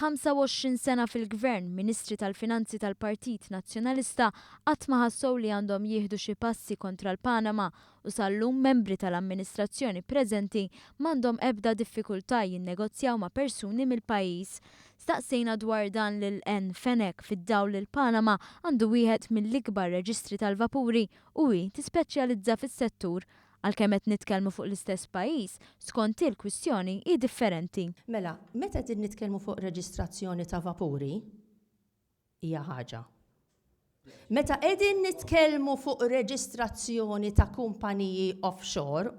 F'25 sena fil-Gvern, Ministri tal-Finanzi tal-Partit Nazzjonalista qatt ma ħassew li għandhom jieħdu xi passi kontra l-Panama u sal-lum membri tal-amministrazzjoni preżenti m'għandhom ebda diffikultà jinnegozjaw ma' persuni mill-pajjiż. Staqsejna dwar dan lil Ann Fenech fid-dawl li l-Panama għandu wieħed mill-ikbar reġistri tal-vapuri u hi tispeċjalizza fis-settur. Għalkemm qed nitkellmu fuq l-istess pajjiż, skont hi l-kwistjoni hi differenti. Mela, meta qegħdin nitkellmu fuq reġistrazzjoni ta' vapuri, hija ħaġa. Meta qegħdin nitkellmu fuq reġistrazzjoni ta' kumpaniji offshore,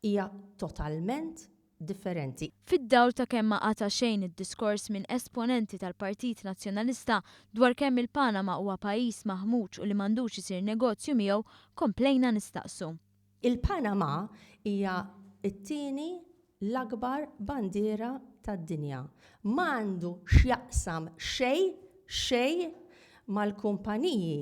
hija totalment differenti. Fid-dawl ta' kemm ma qata' xejn id-diskors minn esponenti tal-Partit Nazzjonalista dwar kemm il-Panama huwa pajjiż maħmuġ u li m'għandux isir negozju miegħu, komplejna nistaqsu. Il-Panama hija t-tieni l-akbar bandiera tad-dinja. M'għandu x'jaqsam xejn xejn mal-kumpaniji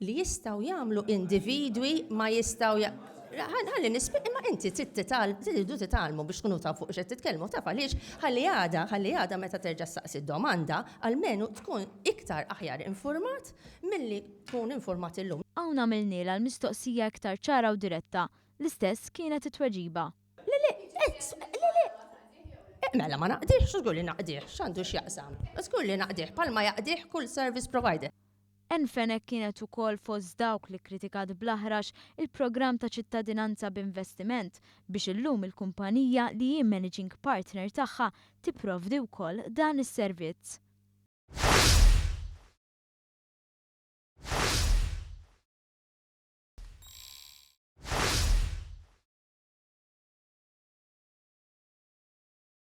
li jistgħu jagħmlu individwi ma jistgħu Ħalli nispjega, imma inti trid tridu titgħallmu biex tkunu tafu fuq x'qed titkellmu, taf għaliex ħalli għada, ħalli għada meta terġa' ssaqsi d-domanda, almenu tkun iktar aħjar infurmat milli tkun infurmat illum. Hawn għamilnielha l-mistoqsija iktar ċara u diretta. L-istess kienet it-tweġiba. Le, le, le, le. Mela ma naqdihx, żgur li naqdih, x'għandu x'jaqsam. Żgur li naqdih, bħalma jaqdih kull service provider. Ann Fenech kienet ukoll fost dawk li kkritikat bl-aħrax il-programm ta' ċittadinanza b'investiment biex illum il-kumpanija li hi managing partner tagħha tipprovdi wkoll dan is-servizz.